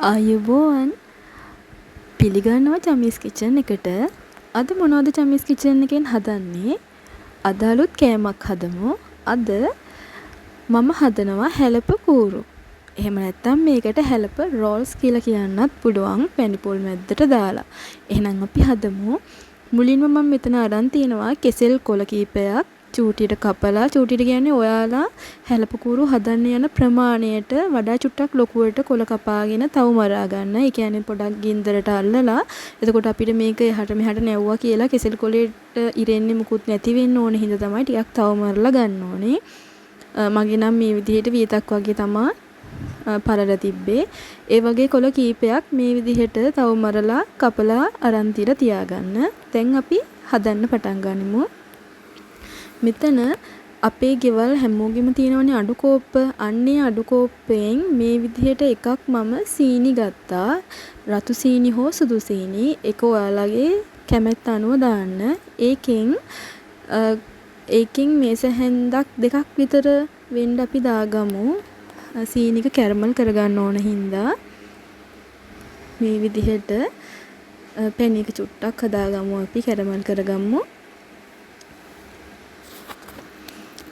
ආයුබෝවන් පිළිගන්නවා චමීස් කිචන් එකට. අද මොනවද චමීස් කිචන් එකෙන් හදන්නේ? අද අලුත් කෑමක් හදමු. අද මම හදනවා හැලප කූරු. එහෙම නැත්නම් මේකට හැලප රෝල්ස් කියලා කියන්නත් පුළුවන් පැණි පොල් මැද්දට දාලා. එහෙනම් අපි හදමු. මුලින්ම මම මෙතන අරන් තියෙනවා කෙසෙල් කොළ කීපයක් චූටියට කපලා. චූටියට කියන්නේ ඔයාලා හැලප කූරු හදන්න යන ප්‍රමාණයට වඩා චුට්ටක් ලොකුවට කොළ කපාගෙන තවු මරා ගන්න. ඒ කියන්නේ පොඩක් ගින්දරට අල්ලලා එතකොට අපිට මේක එහාට මෙහාට නැව්වා කියලා කෙසෙල් කොළේට ඉරෙන්නේ මුකුත් නැති වෙන්න ඕන හින්දා තමයි ටිකක් තවු මරලා ගන්න ඕනේ. මගේ නම් මේ විදිහට වියතක් වගේ තමා පළල තිබ්බේ. ඒ වගේ කොළ කීපයක් මේ විදිහට තවු මරලා කපලා අරන් තියලා තියාගන්න. දැන් අපි හදන්න පටන් ගනිමු. මෙතන අපේ ගෙවල් හැමෝගෙම තියෙනවනේ අඩු කෝප්ප. අන්න ඒ අඩු කෝප්පයෙන් මේ විදිහට එකක් මම සීනි ගත්තා. රතු සීනි හෝ සුදු සීනි. ඒක ඔයාලගේ කැමැත්ත අනුව දාන්න. ඒකෙන් මේස හැන්දක් දෙකක් විතර වෙන්න අපි දාගමු. සීනි එක කැරමල් කරගන්න ඕන හින්දා. මේ විදිහට පැණි එක චුට්ටක් හදාගමු අපි, කැරමල් කරගමු.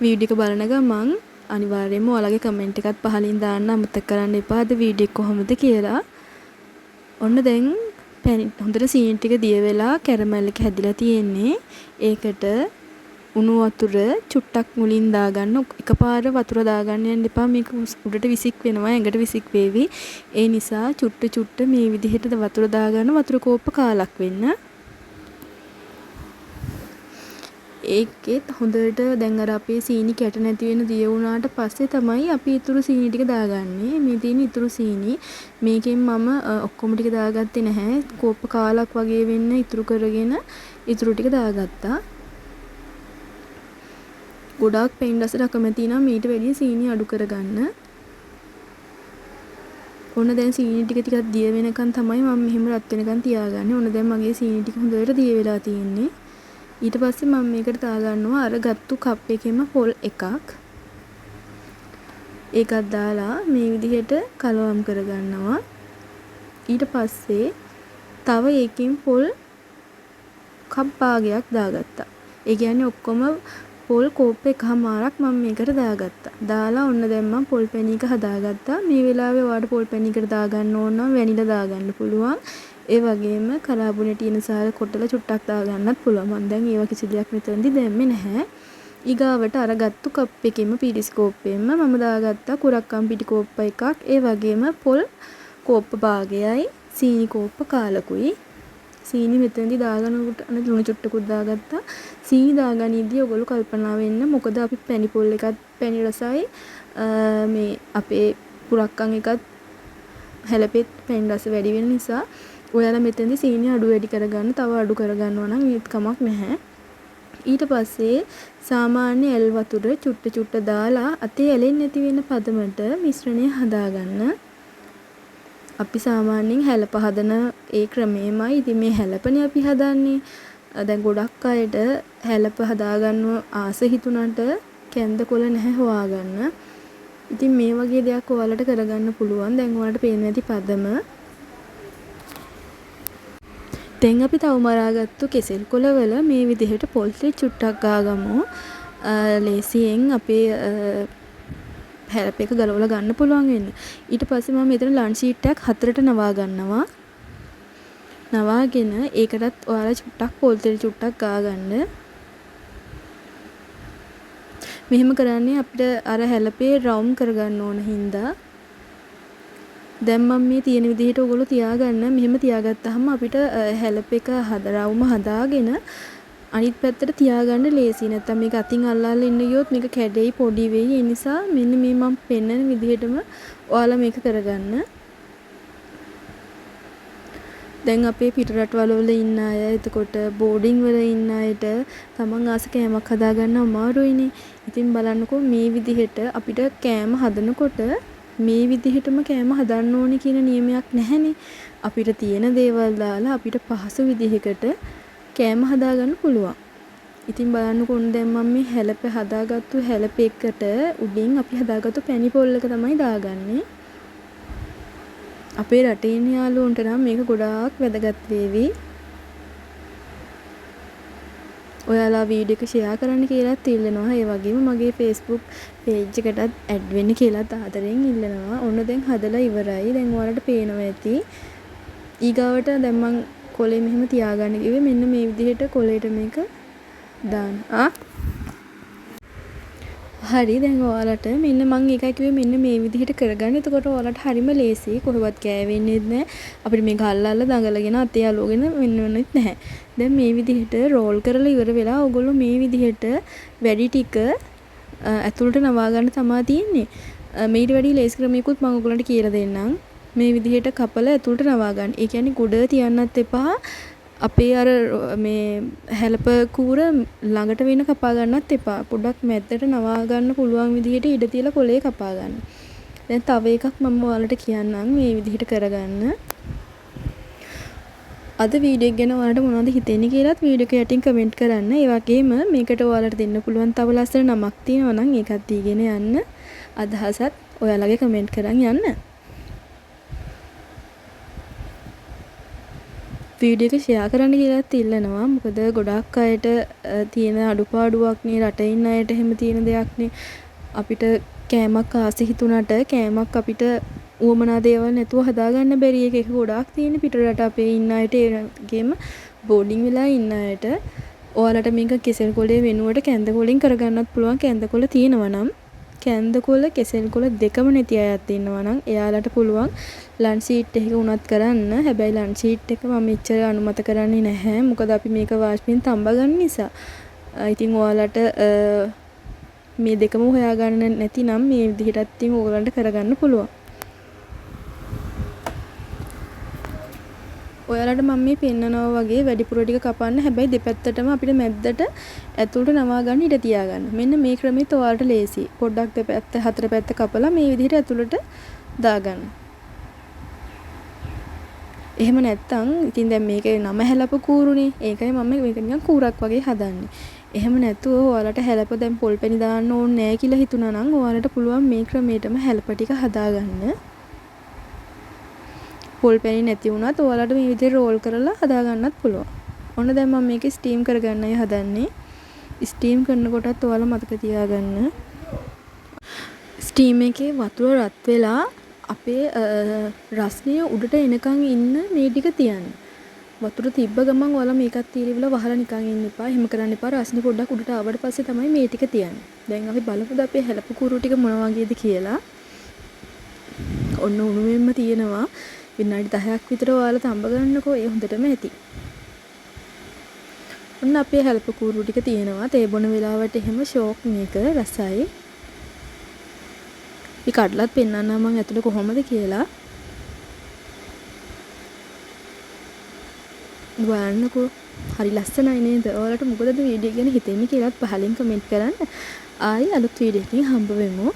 වීඩියෝ එක බලන ගමන් අනිවාර්යයෙන්ම ඔයාලගේ කමෙන්ට් එකත් පහලින් දාන්න අමතක කරන්න එපා. අද වීඩියෝ එක කොහොමද කියලා. ඔන්න දැන් පැණි හොඳට සීනි ටික දිය වෙලා කැරමල් එක හැදිලා තියෙන්නේ. ඒකට උණු වතුර චුට්ටක් මුලින් දාගන්න. එකපාර වතුර දාගන්න යන්න එපා. මේක උඩට විසික් වෙනවා, ඇඟට විසික් වේවි. ඒ නිසා චුට්ට චුට්ට මේ විදිහට වතුර දාගන්න. වතුර කෝප්ප කාලක් වෙන්න. ඒකෙත් හොඳට දැන් අර අපේ සීනි කැට නැති වෙන දිය වුණාට පස්සේ තමයි අපි ඉතුරු සීනි ටික දාගන්නේ. මේ තියෙන ඉතුරු සීනි. මේකෙන් මම ඔක්කොම ටික දාගත්තේ නැහැ. කෝප්ප කාලක් වගේ වෙන්න ඉතුරු කරගෙන ඉතුරු ටික දාගත්තා. ගොඩාක් පැණි රසට අකමැති නම් ඊට වැඩිය සීනි අඩු කරගන්න. ඔන්න දැන් සීනි ටික ටිකක් දිය වෙනකන් තමයි මම මෙහෙම රත් වෙනකන් තියාගන්නේ. ඔන්න දැන් මගේ සීනි ටික හොඳට දිය වෙලා තියෙන්නේ. ඊට පස්සේ මම මේකට දාගන්නවා අර ගත්තු කප් එකෙම පොල් එකක්. ඒකත් දාලා මේ විදිහට කලවම් කරගන්නවා. ඊට පස්සේ තව ඒකෙන් පොල් කප් භාගයක් දාගත්තා. ඒ කියන්නේ ඔක්කොම පොල් කෝප්ප එකහමාරක් මම මේකට දාගත්තා. දාලා ඔන්න දැන් මම පොල් පැණි එක හදාගත්තා. මේ වෙලාවේ ඔයාලට පොල් පැණි එකට දාගන්න ඕන නම් වැනිලා දාගන්න පුළුවන්. ඒ වගේම කරාබුනේ ටින සාර කොටලා චුට්ටක් දාගන්නත් පුළුවන්. මම දැන් ඒවා කිසි දෙයක් මෙතනදී දැම්මේ නැහැ. ඊගාවට අර ගත්තු කප් එකෙම පීරිස් කෝප්පෙන්ම මම දාගත්තා කුරක්කන් පිටි කෝප්ප එකක්. ඒ වගේම පොල් කෝප්ප භාගයයි සීනි කෝප්ප කාලකුයි. සීනි මෙතනදී දාගනකොට අනේ ලුණු චුට්ටකුත් දාගත්තා. සීනි දාගනිද්දී ඔයගොල්ලෝ කල්පනා වෙන්න මොකද අපි පැණි පොල් එකත් පැණි රසයි මේ අපේ කුරක්කන් එකත් හැලපෙත් පැණි රස වැඩි වෙන නිසා ඔයාලා මෙතනදී සීනි අඩු වැඩි කරගන්න, තව අඩු කරගන්නවා නම් ඒත් කමක් නැහැ. ඊට පස්සේ සාමාන්‍ය ඇල් වතුර චුට්ට චුට්ට දාලා අතේ ඇලෙන්නේ නැති වෙන පදමට මිශ්‍රණය හදාගන්න. අපි සාමාන්‍යයෙන් හැලප හදන ඒ ක්‍රමයමයි. ඉතින් මේ හැලපනේ අපි හදන්නේ. දැන් ගොඩක් අයට හැලප හදාගන්න ආස හිතුණට කැන්ද කොළ නැහැ හොයාගන්න. ඉතින් මේ වගේ දෙයක් ඔයාලට කරගන්න පුළුවන්. දැන් ඔයාලට පේන ඇති පදම. දැන් අපි තවු මරාගත්තු කෙසෙල් කොළවල මේ විදිහට පොල් තෙල් චුට්ටක් ගාගමු. ලේසියෙන් අපේ හැලප එක ගලවලා ගන්න පුළුවන් වෙන්න. ඊට පස්සේ මම මෙතන ලන්ච් ෂීට් එකක් හතරට නවා ගන්නවා. නවාගෙන ඒකටත් ඔයාලා චුට්ටක් පොල් තෙල් චුට්ටක් ගාගන්න. මෙහෙම කරන්නේ අපිට අර හැලපේ රවුම් කරගන්න ඕන හින්දා. දැන් මම මේ තියෙන විදිහට ඔයගොල්ලෝ තියාගන්න. මෙහෙම තියාගත්තාම අපිට හැලප එක රවුම හදාගෙන අනිත් පැත්තට තියාගන්න ලේසියි. නැත්තම් මේක අතින් අල්ල අල්ල ඉන්න ගියොත් මේක කැඩෙයි, පොඩි වෙයි. ඒ නිසා මෙන්න මේ මම පෙන්නන විදිහටම ඔයාලා මේක කරගන්න. දැන් අපේ පිට රටවල් වල ඉන්න අය, එතකොට බෝඩින් වල ඉන්න අයට තමන් ආස කෑමක් හදාගන්න අමාරුයිනේ. ඉතින් බලන්නකෝ මේ විදිහට අපිට කෑම හදනකොට මේ විදිහටම කෑම හදන්න ඕනේ කියන නියමයක් නැහැනේ. අපිට තියෙන දේවල් දාලා අපිට පහසු විදිහකට කෑම හදාගන්න පුළුවන්. ඉතින් බලන්නකෝ ඔන්න දැන් මම මේ හැලප හදාගත්තු හැලප එකට උඩින් අපි හදාගත්තු පැණි පොල් එක තමයි දාගන්නේ. අපේ රටේ ඉන්න යාළුවන්ට නම් මේක ගොඩාක් වැදගත් වේවි. ඔයාලා වීඩියෝ එක ෂෙයා කරන්න කියලාත් ඉල්ලනවා. ඒ වගේම මගේ Facebook page එකටත් ඇඩ් වෙන්න කියලාත් ආදරෙන් ඉල්ලනවා. ඔන්න දැන් හදලා ඉවරයි. දැන් ඔයාලට පේනවා ඇති. ඊගාවට දැන් මං කොලේ මෙහෙම තියාගන්න කිව්වේ මෙන්න මේ විදිහට කොලේට මේක දාන්න. හරි, දැන් ඔයාලට මෙන්න මං ඒකයි කිව්වේ මෙන්න මේ විදිහට කරගන්න. එතකොට ඔයාලට හරිම ලේසියි. කොහෙවත් කෑවෙන්නෙත් නෑ. අපිට මේක අල්ල අල්ල දඟලගෙන අතේ අලුවගෙන වෙන්න වෙන්නෙත් නැහැ. දැන් මේ විදිහට රෝල් කරලා ඉවර වෙලා ඔයගොල්ලෝ මේ විදිහට වැඩි ටික ඇතුළට නවා ගන්න තමා තියෙන්නේ. මීට වැඩි ලේසි ක්‍රමයකුත් මං ඔයගොල්ලන්ට කියලා දෙන්නම්. මේ විදිහට කපලා ඇතුළට නවා ගන්න. ඒ කියන්නේ ගොඩ තියන්නත් එපා. අපේ අර මේ හැලප කූර ළඟට වෙන කපා ගන්නත් එපා. පොඩ්ඩක් මැද්දට නවා ගන්න පුළුවන් විදිහට ඉඩ තියලා කොලේ කපා ගන්න. දැන් තව එකක් මම ඔයාලට කියන්නම් මේ විදිහට කරගන්න. අද වීඩියෝ එක ගැන ඔයාලට මොනවද හිතෙන්නේ කියලාත් වීඩියෝ එක යටින් කමෙන්ට් කරන්න. ඒ වගේම මේකට ඔයාලට දෙන්න පුළුවන් තව ලස්සන නමක් තියෙනවා නම් ඒකත් දීගෙන යන්න. අදහසත් ඔයාලගේ කමෙන්ට් කරන් යන්න. වීඩියෝ එක ෂෙයා කරන්න කියලාත් ඉල්ලනවා. මොකද ගොඩාක් අයට තියෙන අඩුපාඩුවක් නේ, රටේ ඉන්න අයට එහෙම තියෙන දෙයක් නේ. අපිට කෑමක් ආස හිතුණට කෑමක් අපිට උවමනා දේවල් නැතුව හදාගන්න බැරි එක. ඒක ගොඩාක් තියෙන පිටරට අපේ ඉන්න අයට, ඒ වගේම බෝඩින් වෙලා ඉන්න අයට. ඔයාලට මේක කෙසෙල් කොලේ වෙනුවට කැන්ද කොලෙන් කරගන්නත් පුළුවන්. කැන්ද කොල තියෙනවා නම්. කැන්ද කොල කෙසෙල් කොල දෙකම නැති අයත් ඉන්නවා නම් එයාලට පුළුවන් ලන්ච් ෂීට් එකක වුණත් කරන්න. හැබැයි ලන්ච් ෂීට් එක මම එච්චර අනුමත කරන්නේ නැහැ. මොකද අපි මේක වාෂ්පයෙන් තඹ ගන්න නිසා. ඉතින් ඔයාලට මේ දෙකම හොයාගන්න නැතිනම් මේ විදිහටත් ඉතින් ඔයගොල්ලන්ට කරගන්න පුළුවන්. ඔයාලට මම මේ පෙන්නනවා වගේ වැඩිපුර ටික කපන්න. හැබැයි දෙපැත්තටම අපිට මැද්දට ඇතුළට නවා ගන්න ඉඩ තියාගන්න. මෙන්න මේ ක්‍රමෙත් ඔයාලට ලේසි. පොඩ්ඩක් දෙපැත්ත හතර පැත්ත කපලා මේ විදිහට ඇතුළට දාගන්න. එහෙම නැත්තම් ඉතින් දැන් මේකේ නම හැලප කූරුනේ. ඒකයි මම මේක නිකන් කූරක් වගේ හදන්නේ. එහෙම නැතුව ඔයාලට හැලප දැන් පොල් පැණි දාන්න ඕනේ නෑ කියලා හිතුණා නම් ඔයාලට පුළුවන් මේ ක්‍රමයටම හැලප ටික හදාගන්න. පොල් පැණි නැති වුණත් ඔයාලට මේ විදිහට රෝල් කරලා හදාගන්නත් පුළුවන්. ඔන්න දැන් මම මේක ස්ටීම් කරගන්නයි හදන්නේ. ස්ටීම් කරනකොටත් ඔයාලා මතක තියාගන්න ස්ටීම් එකේ වතුර රත් වෙලා අපේ රස්නිය උඩට එනකන් ඉන්න මේ ටික තියන්න. වතුර තිබ්බ ගමන් ඔයාලා මේකත් තියලා වහලා නිකන් ඉන්න එපා. එහෙම කරන්න එපා. රස්නිය පොඩ්ඩක් උඩට ආවට පස්සේ තමයි මේ ටික තියන්නේ. දැන් අපි බලමුද අපේ හැලප කුරු ටික මොන වගේද කියලා. ඔන්න උණුවෙන්ම තියෙනවා. විනාඩි 10ක් විතර ඔයාලා තඹ ගන්නකෝ. ඒ හොඳටම ඇති. ඔන්න අපේ හැලප කූරු ටික තියෙනවා. තේ බොන වෙලාවට එහෙම ෂෝක් මේක රසයි. අපි කඩලත් පෙන්නන්නම් මං ඇතුලේ කොහොමද කියලා. බලන්නකෝ. හරි ලස්සනයි නේද? ඔයාලට මොකද වීඩියෝ ගැන හිතෙන්නේ කියලාත් පහලින් කමෙන්ට් කරන්න. ආයි අලුත් වීඩියෝ එකකින් හම්බ වෙමු.